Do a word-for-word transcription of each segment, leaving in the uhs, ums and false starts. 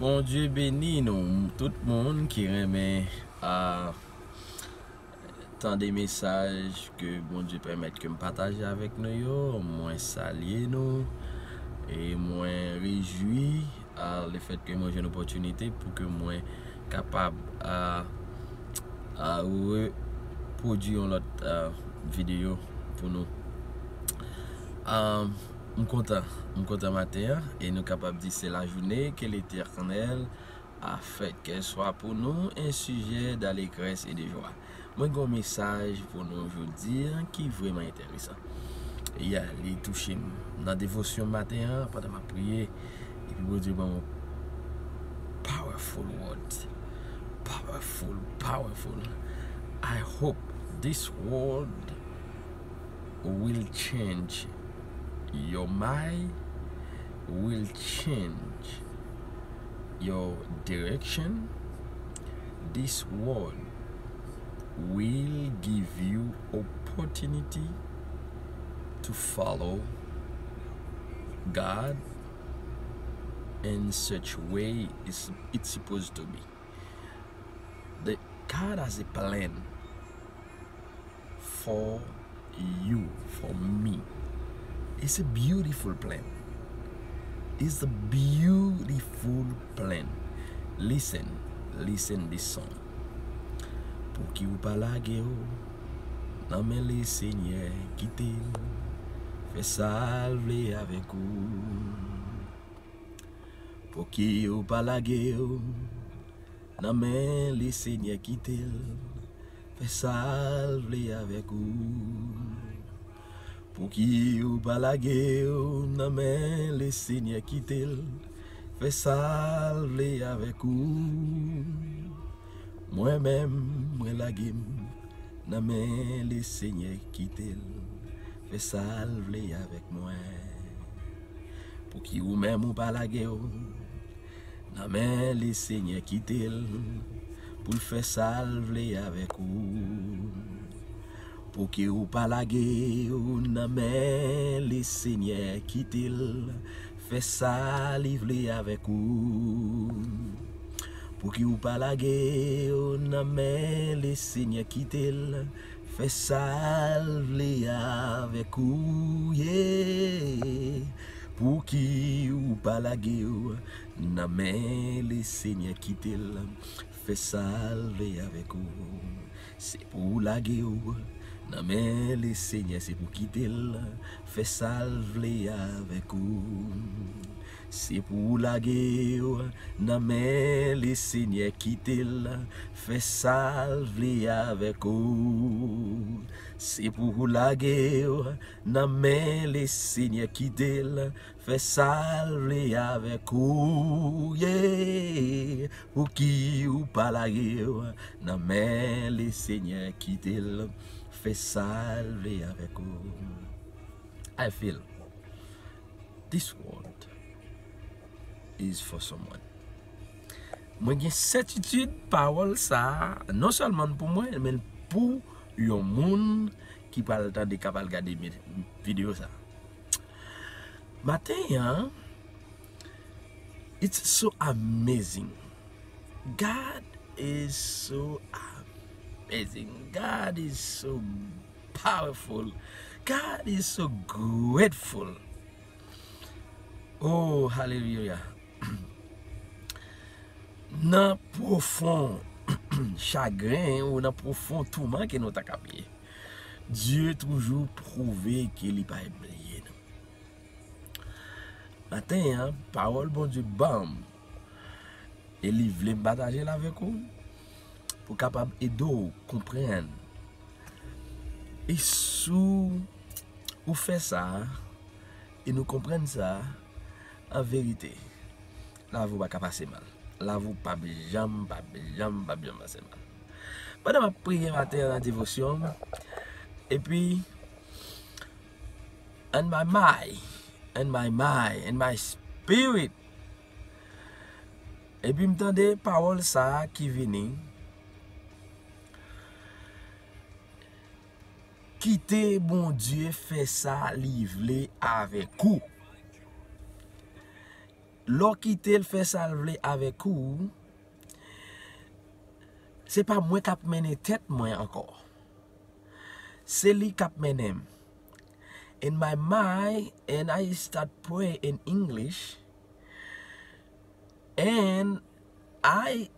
Bondye beni nou, tout moun ki renmen a tande mesaj ke Bondye pèmèt ke m pataje avèk nou yo. Mwen salye nou e mwen rejwi a lefèt ke mwen jwenn opòtinite pou ke mwen kapab a a repwodui yon lòt a videyo pou nou. A, m kontan, m kontan maten an e nou kapab di se la journée que l'Éternel a fait, qu'elle soit pour nous un sujet d'allégresse et de joie. Mwen gen yon mesaj pou nou jodi an ki vrèman enteresan. Ya, li touche m nan devosyon maten an pandan m ap priye. Epi Bondye ban mwen powerful word. Powerful, powerful. I hope this word will change your mind, will change your direction. This word will give you opportunity to follow God in such way it's, it's supposed to be. The, God has a plan for you, for me. It's a beautiful plan. It's a beautiful plan. Listen, listen this song. Pouki ou pa lage w nan men Lesenyè, kite l fè sa l vle avèk ou. Pouki ou pa lage w nan men Lesenyè, kite l fè sa l vle avèk ou. Pouki ou pa lage w nan men Lesenyè, kite l fè sa l vle avèk ou. Mwen menm, mwen lage m nan men Lesenyè, kite l fè sa l vle avèk mwen. Pouki ou menm ou pa lage w nan men Lesenyè, kite l pou l fè sa l vle avèk ou. Pouki ou pa lage w nan men Lesenyè, kite l fè sa li vle avèk ou. Pouki ou pa lage w nan men Lesenyè, kite l fè sa l vle avèk ou, yeah. Pouki ou pa lage w nan men Lesenyè, kite l fè sa l vle avèk ou. Se pou w lage w nan men Lesenyè, se pou kite l fè sa l vle avèk ou. Se pou w lage w nan men Lesenyè, kite l fè sa l vle avèk ou. Se pou w lage w nan men Lesenyè, kite l fè sa l vle avèk ou, yeah. Pouki ou pa lage w nan men Lesenyè, kite l fè sa l vle avèk ou. I feel this word is for someone. Mwen gen sètitid pawòl sa a non sèlman pou mwen, men pou yon moun ki pral tande, k ap al gade videyo sa a. Maten an, it's so amazing. God is so amazing. God is so powerful. God is so grateful. Oh, hallelujah. Nan pwofon chagren ou nan pwofon touman ke nou ta kab ye, Dye toujou pwouve ke li pa bliye nou. Maten an, pawòl Bondye ban m, e li vle m pataje l avèk ou, pou kapab ede w konprann. E si w fè sa, e nou konprann sa, an verite, lavi w pa ka pase mal. Lavi w p ap janm, p ap janm, p ap janm pase mal. Pandan m ap priye maten an nan devosyon m, epi, and my mind, and my mind, and my spirit, epi m tande pawòl sa a ki vini, kite Bondye fè sa li vle avèk ou. Lè w kite l fè sa l vle avèk ou, se pa mwen k ap mennen tèt mwen ankò. Se li k ap mennen m. In my mind, and I start pray in English, and I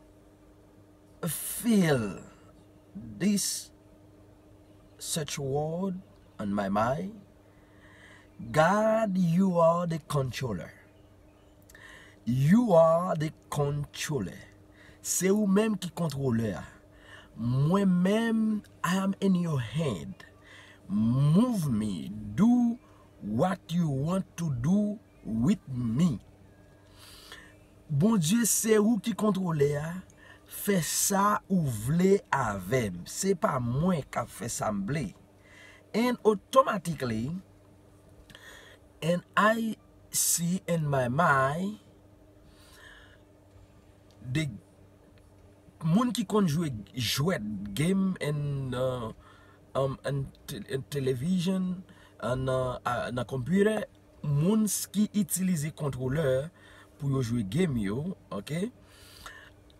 feel this such word on my mind. God, you are the controller. You are the controller. Se ou menm ki kontwolè a. Mwen menm, I am in your hand. Move me. Do what you want to do with me. Bondye, se ou ki kontwolè a. Fè sa ou vle avè m. Se pa mwen k ap fè sa m vle. And automatically, and I see in my mind, the moun ki konn jwe jwèt, game and, uh, um, and te- and television, and, uh, uh, nan computer, moun s- ki itilize kontwolè pou yo jwe game yo, ok?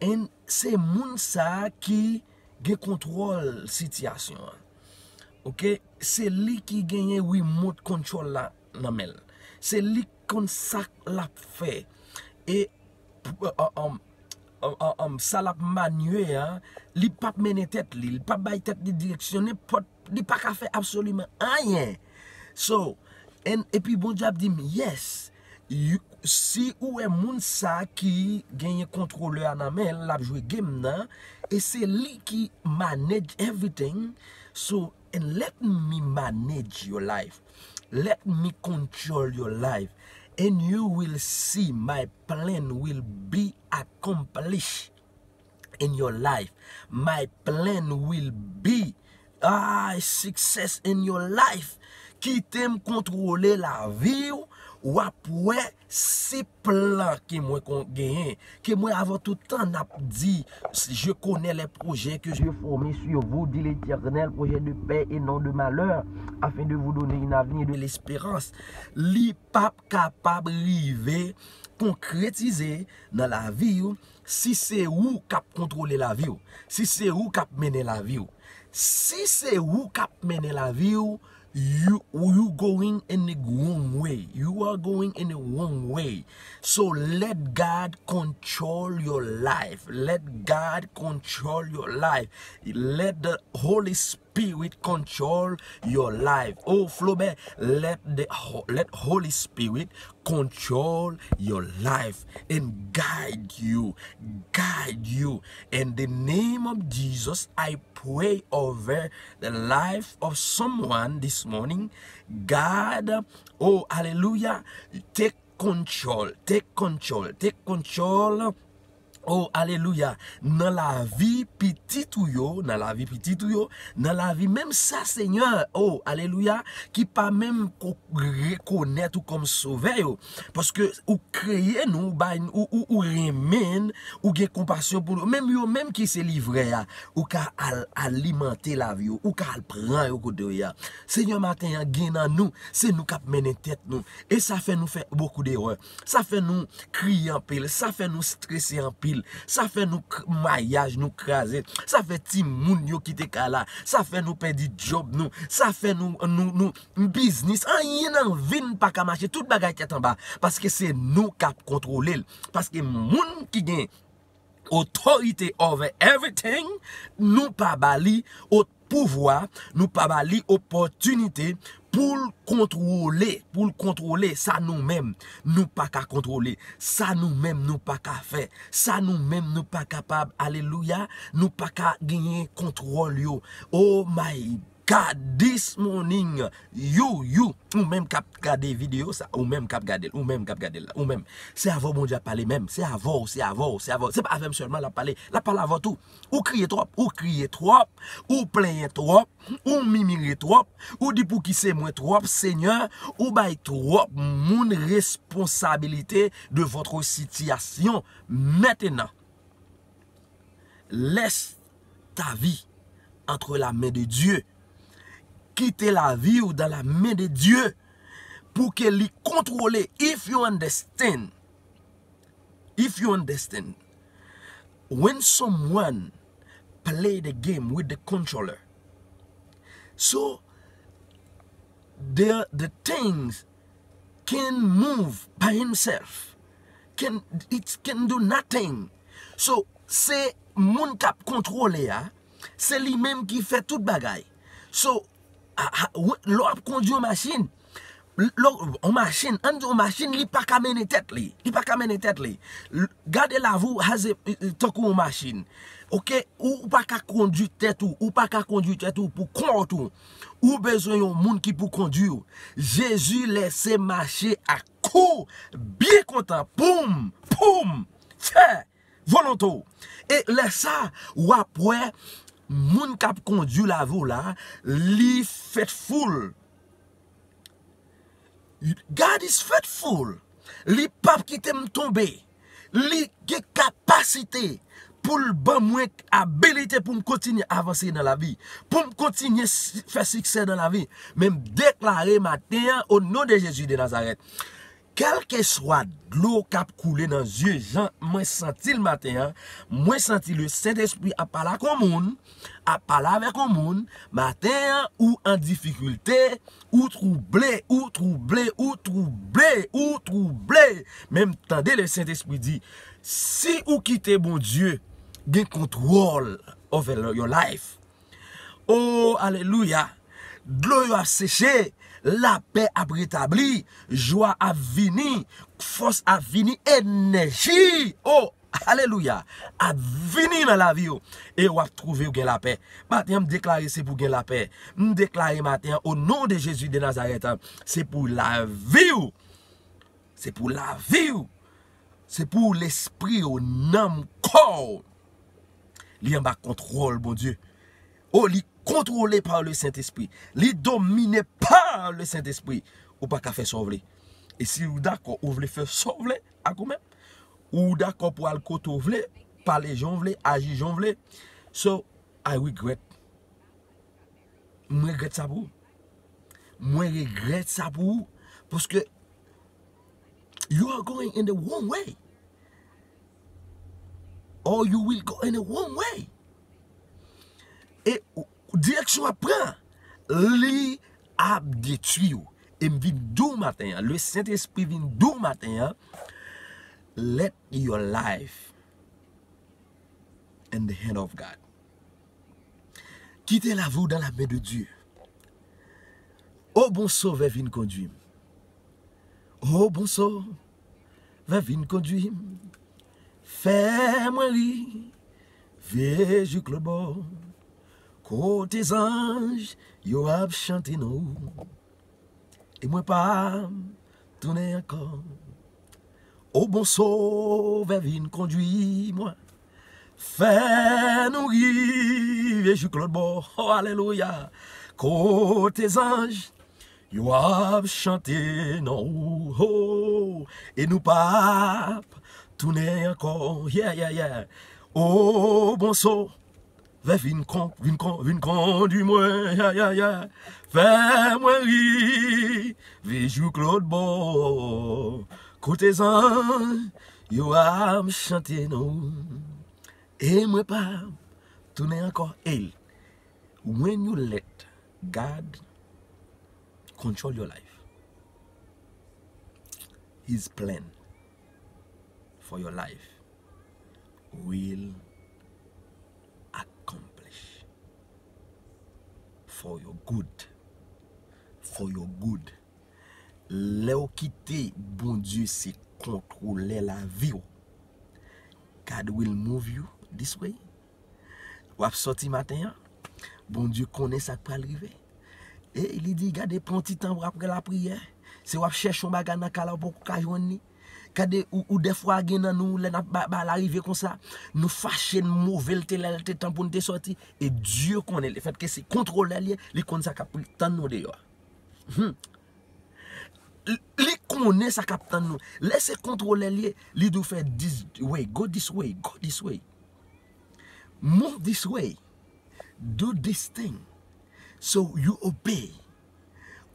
And se moun sa ki gen kontwòl sitiyasyon an. Ok? Se li ki genyen remote control la nan men l. Se li k konn sa l ap fè. E p- an- an- an- an- an- sa l ap manye a, li p ap mennen tèt li, li p ap bay tèt li direksyon, nenpòt, li pa ka fè absoliman anyen. So, and, epi Bondye ap di m, yes, you- si ou wè moun sa ki genyen kontwolè a nan men l, l ap jwe game nan, e se li ki manage everything, so, and let me manage your life. Let me control your life. And you will see my plan will be accomplished in your life. My plan will be, ah, success in your life. Kite m kontwole lavi w, w ap wè si plan ke mwen kon- genyen, ke mwen avè w tout tan n ap di, je connais les projets que je formé sur vous, dit l'Éternel, projet de paix et non de malheur, afin de vous donner un avenir de l'espérance. Li p ap kapab rive konkretize nan lavi w si se ou k ap kontwole lavi w, si se ou k ap mennen lavi w. Si se ou k ap mennen lavi w, you you going in the wrong way. You are going in the wrong way. So let God control your life. Let God control your life. Let the Holy Spirit control your life. Oh, Flaubert, let the ho- let Holy Spirit control your life and guide you, guide you. In the name of Jesus, I pray over the life of someone this morning. God, oh, hallelujah, take control, take control, take control. Oh, alelouya. Nan lavi pitit ou yo, nan lavi pitit ou yo, nan lavi menm sa, Senyè, oh, alelouya, ki pa menm ko- rekonèt ou kòm sovè yo. Paske ou kreye nou, ou bay, ou, ou, ou renmen n, ou gen konpasyon pou nou. Menm yo menm ki se livrè a, ou ka al alimante lavi yo, ou ka al pran yo kote yo ye a. Senyè, maten an, gen nan nou, se nou k ap mennen tèt nou. E sa fè nou fè bokou derè. Sa fè nou kriye anpil, sa fè nou strese anpil, sa fè nou k- maryaj nou kraze, sa fè timoun yo kite kay la, sa fè nou pèdi djòb nou, sa fè nou, nou, nou, biznis, anyen nan vi n pa ka mache, tout bagay tèt anba, paske se nou k ap kontwole l, paske moun ki gen otorite over everything, nou pa ba li o- pouvwa, nou pa ba li opòtinite pou l kontwole, pou l kontwole sa nou menm nou pa ka kontwole, sa nou menm nou pa ka fè, sa nou menm nou pa kapab, alelouya, nou pa ka genyen kontwòl yo. Oh my God, this morning, you, you, ou menm k ap gade videyo sa, ou menm k ap gade l, ou menm k ap gade l la, ou menm, se avè w Bondye ap pale menm, se avè w, se avè w, se avè w, se pa avè m sèlman l ap pale, l ap pale avè w tou. Ou kriye twòp, ou kriye twòp, ou plenyen twòp, ou mimire twòp, ou di pouki se mwen twòp, Senyè, ou bay twòp moun responsabilité de votre situation. Maintenant, laisse ta vie entre la main de Dieu. Kite lavi w dans la main de Dieu pou ke li kontwole. If you understand, If you understand, when someone play the game with the controller, so the the things can move by himself, can, it can do nothing. So se moun k ap kontwole a, se li menm ki fè tout bagay. So a- a- w- lè w ap kondui yon machin, lè w- yon machin, ann di yon machin, li pa ka mennen tèt li. Li pa ka mennen tèt li. L- Gade lavi w aze, tankou yon machin. Oke, ou, ou pa ka kondui tèt ou, ou pa ka kondui tèt ou pou kont ou. Ou bezwen yon moun ki pou kondui w. Jezi lèse mache ak kou byen kontan. Poum, poum, fè volonte w. E lè sa, w ap wè moun k ap kondui lavi w la, li faithful. God is faithful. Li p ap kite m tonbe. Li gen kapasite pou l ban mwen abilite pou m kontinye avanse nan lavi, pou m kontinye si- fè siksè nan lavi. Men m deklare maten an, o non de Jezi de Nazarèt, kèlkeswa dlo k ap koule nan zye, jan mwen santi l maten an, mwen santi le Sentespri ap pale ak yon moun, ap pale avèk yon moun, maten an, ou an difikilte, ou twouble, ou twouble, ou twouble, ou twouble. Men m tande le Sentespri di, si ou kite Bondye gen kontwòl over your life, oh, alelouya, dlo yo ap seche, lapè ap retabli, jwa ap vini, fòs ap vini, enèji, oh, alelouya, ap vini nan lavi yo. E w ap twouve w gen lapè. Maten an, m deklare se pou gen lapè. M deklare maten an, o non de Jezi de Nazarèt, se pou lavi w. Se pou lavi w. Se pou lespri w, nanm, kò w. Li anba kontwòl Bondye. O, li kontwole pa le Sentespri. Li domine pa le Sentespri. Ou pa ka fè sa w vle. E si ou dakò, ou vle fè sa w vle ak ou menm, ou dakò pou al kote w vle, pale jan w vle, aji jan w vle. So, I regret. Mwen regrèt sa pou ou. Mwen regrèt sa pou ou. Paske you are going in the wrong way. Or you will go in the wrong way. E ou- direksyon w ap pran, li ap detwi w. E m vin di w maten an, le Sentespri vin di w maten an, let your life in the hand of God. Kite lavi w dans la main de Dieu. O bon Sovè, vin kondui m. O bon Sovè, vin kondui m. Fè mwen rive jouk lòt bò, kote zanj yo ap chante non w. E mwen pa tounen ankò. O bon Sovè, vin kondui mwen. Fè nou rive jouk lòt bò. Oh, alelouya. Kote zanj yo ap chante non w. Oh, e nou p ap tounen ankò. Yeah, yeah, yeah. O bon Sovè, vin kon, vin kon, vin kondui mwen, ya, ya, ya. Fè mwen rive jouk lòt bò, kote zanj yo ap chante non w. E mwen p ap tounen ankò. Hey, when you let God control your life, His plan for your life will accomplish for your good. For your good. Lè w kite Bondye se kontwolè lavi w, God will move you this way. W ap sòti maten an, Bondye konnen sa k pral rive. E li di, gade, pran yon ti tan apre lapriyè. Si w ap chèche yon bagay nan kay la, ou poko ka jwenn li. Gade, ou, ou dèfwa gen nan nou, lè n ap ba, ba la rive konsa, nou fache, n move, l te lè, l te tan pou n te sòti. E Dye konnen, lefètke se kontwolè l ye, li konn sa k ap tann nou deyò a. Hmm. Li, li konnen sa k ap tann nou. Lè se kontwolè l ye, li di w fè this way, go this way, go this way. Move this way. Do this thing. So you obey.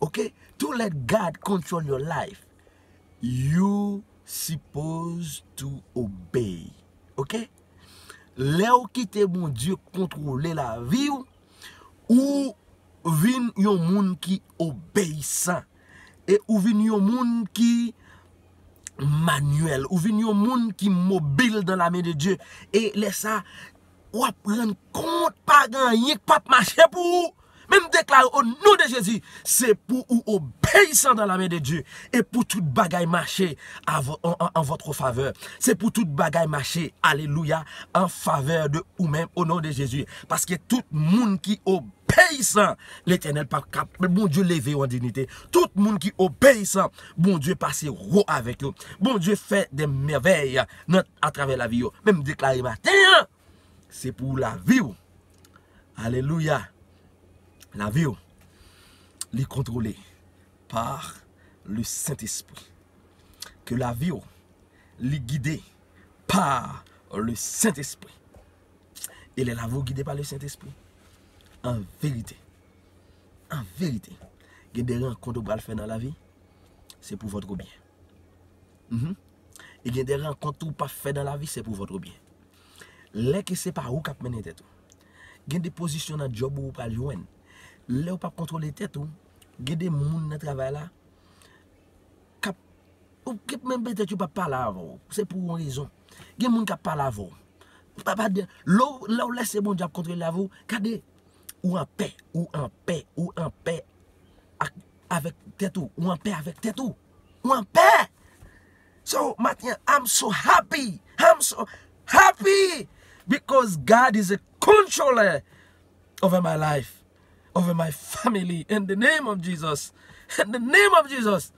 Okay? To let God control your life, you Supposed to obey. Oke? Lè w kite Bondye kontwole lavi w, ou vin yon moun ki obeyisan. E ou vin yon moun ki manyèl. Ou vin yon moun ki mobil dans la main de Dieu. E lè sa, w ap rann kont pa gen anyen k p ap mache pou ou. Men m deklare o non de Jezi, se pou ou obeyisan dans la main de Dieu. E pou tout bagay mache an, an, an, an votre favè. Se pou tout bagay mache, alelouya, an favè de ou menm, o non de Jezi. Paske tout moun ki obeyisan, Letènèl pa kap, Bondye leve yo an diyite. Tout moun ki obeyisan, Bondye pase wo avèk yo. Bondye fè de mèvèy nan, atravè lavi yo. Men m deklare maten an, se pou lavi w. Alelouya. Lavi w, li kontwole par le Saint-Esprit. Ke lavi w, li gide par le Saint-Esprit. E lè lavi w gide pa le Saint-Esprit, an verite, an verite, gen de rankont ou pral fè nan lavi, se pou votre bien. Mhm. E gen de rankont ou p ap fè nan lavi, se pou votre bien. Lè ke se pa ou k ap mennen tèt ou. Gen de pozisyon nan djòb ou ou pral jwenn. Lè ou p ap kontwole tèt ou, gen de moun nan travay la k ap, ou, menm petèt yo p ap pale avè w. Se pou yon rezon. Gen moun k ap pale avè w. Pa, pa de, lè w, lè w lèse Bondye ap kontwole lavi w, gade, ou anpè, ou anpè, ou anpè ak, avèk tèt ou, ou anpè avèk tèt ou, ou anpè. So, maten, I'm so happy, I'm so happy because God is a controller over my life, over my family, in the name of Jesus, in the name of Jesus.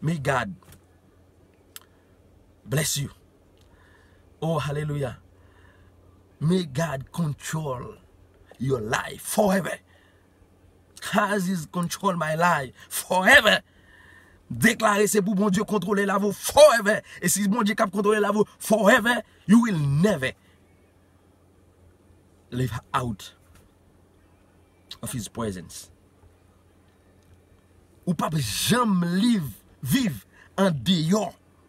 May God bless you. Oh, hallelujah. May God control your life forever. As is control my life forever. Deklare se pou Bondye kontwole lavi w forever. E si Bondye k ap kontwole lavi w forever, you will never live out of his presence. Ou p ap janm live, viv an deyò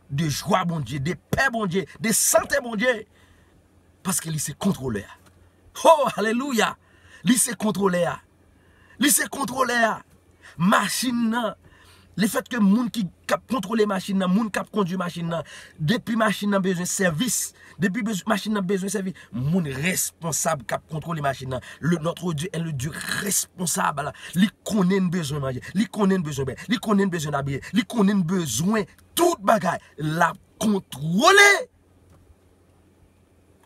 de jwa Bondye, de pè Bondye, de sante Bondye. Paske li se kontwolè a. Oh, alelouya! Li se kontwolè a. Li se kontwolè a. Machin nan, lefètke moun ki, k ap kontwole machin nan, moun k ap kondui machin nan, depi machin nan bezwen sèvis, depi bez-, machin nan bezwen sèvis, moun responsab k ap kontwole machin nan. Le, notre Dieu est le Dieu responsable. Li konnen n bezwen manje, li konnen n bezwen bwè, li konnen n bezwen abiye, li konnen n bezwen tout bagay. L ap kontwole.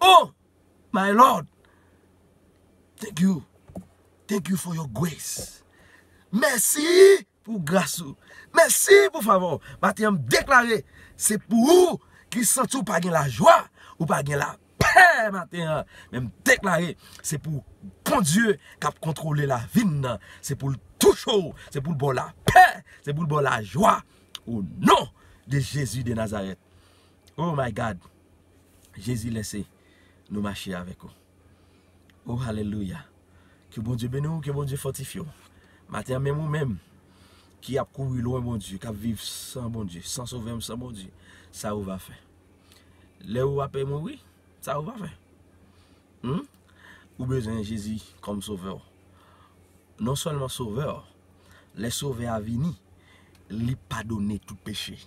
Oh, my Lord, thank you. Thank you for your grace. Mèsi pou gras ou. Mèsi pou favè w. Maten an, m deklare, se pou ou ki santi w pa gen lajwa, ou pa gen lapè maten an. Men m deklare, se pou Bondye k ap kontwole lavi n nan. Se pou l touche w, se pou l ba w lapè, se pou l ba w lajwa. O non de Jezi de Nazarèt. Oh my God. Jezi, lèse nou mache avèk ou. Oh, alelouya. Ke Bondye beni w, ke Bondye fòtifye w. Maten an, menm ou menm ki ap kouri lwen Bondye, k ap viv san Bondye, san Sovè m, san Bondye, sa ou va fè? Lè ou ape mouri, sa ou va fè? Hmm? Ou bezwen Jezi kòm Sovè w. Non sèlman Sovè w, lè Sovè a vini, li padone tout peche.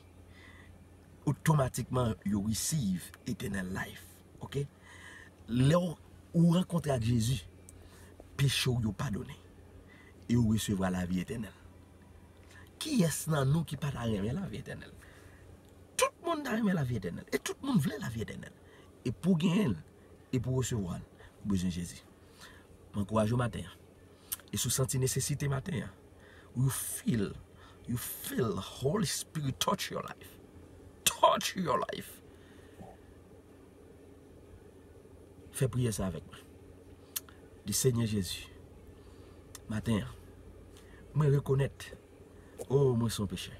Otomatikman, you receive eternal life. Oke? Lè w, ou rankontre ak Jezi, peche w yo padone. E ou resevwa lavi etènèl. Kiyès nan nou ki pa ta renmen lavi etènèl? Tout moun ta renmen lavi etènèl. E tout moun vle lavi etènèl. E pou w genyen l, e pou w resevwa l, ou bezwen Jezi. M ankouraje w maten an. E si w santi nesesite maten an, you feel, you feel Holy Spirit touch your life. Touch your life. Fè priyè sa avèk mwen. Di, Senyè Jezi, maten an, mwen rekonèt, o, mwen se yon pechè.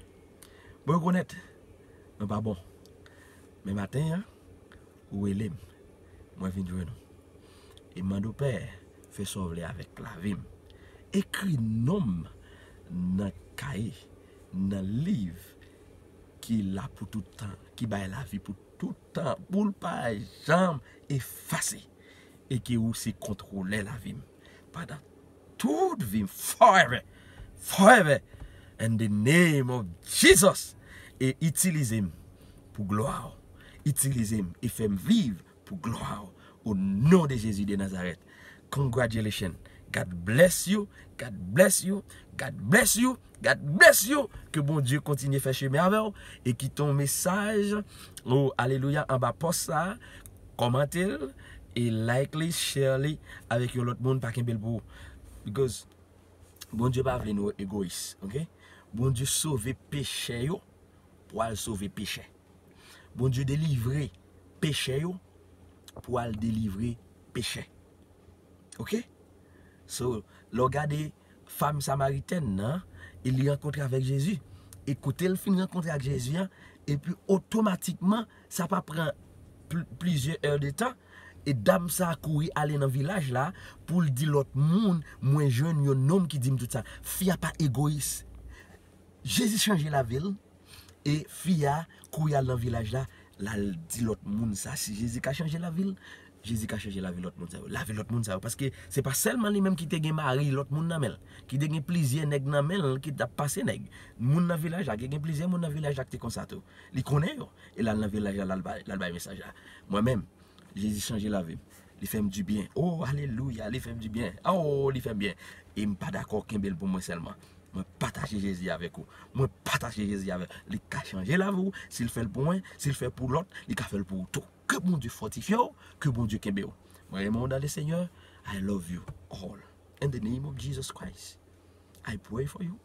Mwen rekonèt mwen pa bon. Men maten an, ou rele m. Mwen vin jwenn ou. E mande w, Pè, fè sa w vle avèk lavi m. Ekri non m nan kaye, nan liv ki la pou tout tan, ki bay lavi pou tout tan, pou l pa janm efase, e ke ou se kontwolè lavi m. Pandan tout vi m, forever, forever, in the name of Jesus, e itilize m pou glwa w, itilize m e fè m viv pou glwa w, o non de Jezi de Nazarèt. Congratulations. God bless you. God bless you. God bless you. God bless you. Ke Bondye kontinye fè chemen avè w e kite yon mesaj, o alelouya, anba pòs sa, kòmante l e like li, share li avèk yon lòt moun, pa kenbe l pou ou. Because Bondye pa vle nou egoyis, ok? Bondye sove pechè yo pou al sove pechè. Bondye delivre pechè yo pou al delivre pechè. Ok? So, lè w gade fanm samaritèn nan, e li rankontre avèk Jezi. E kote l fin rankontre ak Jezi an, epi otomatikman, sa pa pran pl- plizyè è de tan, e dam sa a kouri ale nan vilaj la pou l di lòt moun, mwen jwenn yon nonm ki di m tout sa. Fi a pa egoyis. Jezi chanje lavi l. E fi a kouri al nan vilaj la, l al di lòt moun sa. Si Jezi ka chanje lavi l, Jezi ka chanje lavi lòt moun sa yo. Lavi lòt moun sa yo. Paske se pa sèlman li menm ki te gen mari lòt moun nan men l, ki te gen plizyè nèg nan men l, ki t ap pase nèg. Moun nan vilaj la, gen, gen plizyè moun nan vilaj la ki te konsa tou. Li konnen yo. E l al nan vilaj la, l al bay, l al bay mesaj la. Mwen menm, Jezi chanje lavi m. Li fè m dibyen. Oh, alelouya, li fè m dibyen. Oh, li fè m byen. E m pa dakò kenbe l pou mwen sèlman. Mwen pataje Jezi avèk ou. Mwen pataje Jezi avèk ou. Li ka chanje lavi w. Si l fè l pou mwen, si l fè pou lòt, li ka fè l pou ou tou. Ke Bondye fòtifye w, ke Bondye kenbe w. Mwen renmen w dans le Seigneur. I love you all. In the name of Jesus Christ, I pray for you.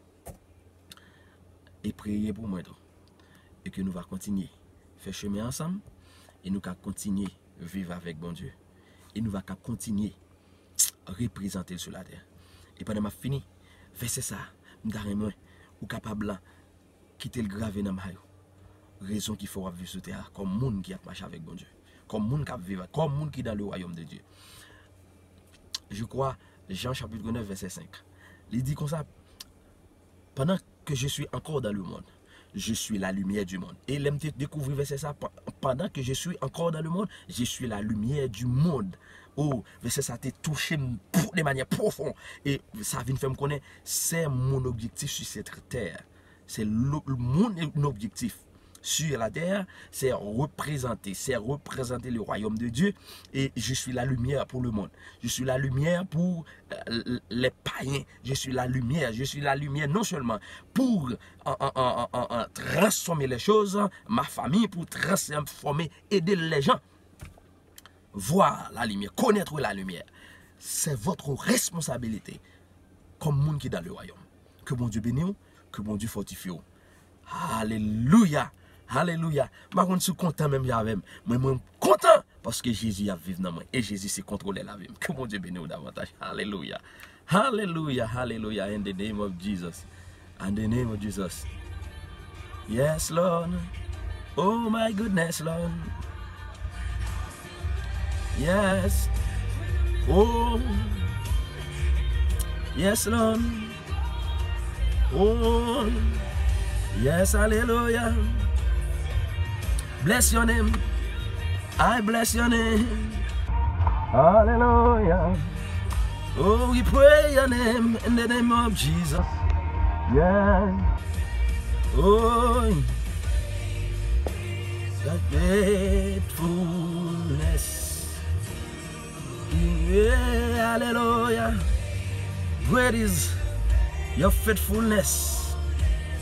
E priye pou mwen tou. E ke nou va kontinye fè chemen ansanm. E nou ka kontinye viv avèk Bondye. E nou va ka kontinye reprezante l sou latè. E pandan m ap fini, vèsè sa a, m ta renmen ou kapab la kite l grave nan may ou. Rezon ki fè w ap viv sou tè a kòm moun ki ap mache avèk Bondye. Kòm moun k ap viv, kòm moun ki dans le royaume de Dieu. Je crois, Jean chapitre neuf, verset cinq. Li di konsa, pendant que je suis encore dans le monde, je suis la lumière du monde. E lè m te dekouvri vèsè sa, pa- pendant que je suis encore dans le monde, je suis la lumière du monde. Oh, vèsè sa te touche m pou- de manyè pwofon. E sa vin fè m konnen, c'est mon objectif sur cette terre. C'est le- mon objectif sur la terre, c'est représenter, c'est représenter le royaume de Dieu. Et je suis la lumière pour le monde. Je suis la lumière pour euh, les païens. Je suis la lumière. Je suis la lumière non seulement pour en, en, en, en, en transformer les choses, ma famille, pour transformer, aider les gens. Voir la lumière, connaître la lumière. C'est votre responsabilité comme moun ki dans le royaume. Ke Bondye beni w, ke Bondye fòtifye w. Alelouya! Alelouya! M pa konn si w kontan menm jan avè m. Mwen, mwen kontan paske Jezi ap viv nan mwen. E Jezi se kontwolè lavi m. Ke Bondye beni w davantaj. Alelouya! Alelouya! Alelouya! In the name of Jesus. In the name of Jesus. Yes, Lord. Oh my goodness, Lord. Yes. Oh. Yes, Lord. Oh. Yes, hallelujah. Bless your name. I bless your name. Hallelujah. Oh, we pray your name in the name of Jesus. Yeah. Oh, the faithfulness. Yeah, hallelujah. Great is your faithfulness.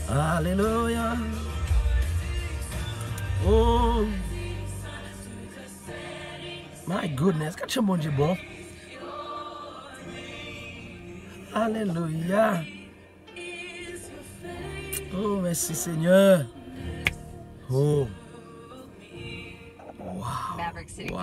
Hallelujah. Oh. My goodness, gad jan Bondye bon. Alelouya. Oh, mèsi Senyè. Oh. Wow. Maverick City. Wow.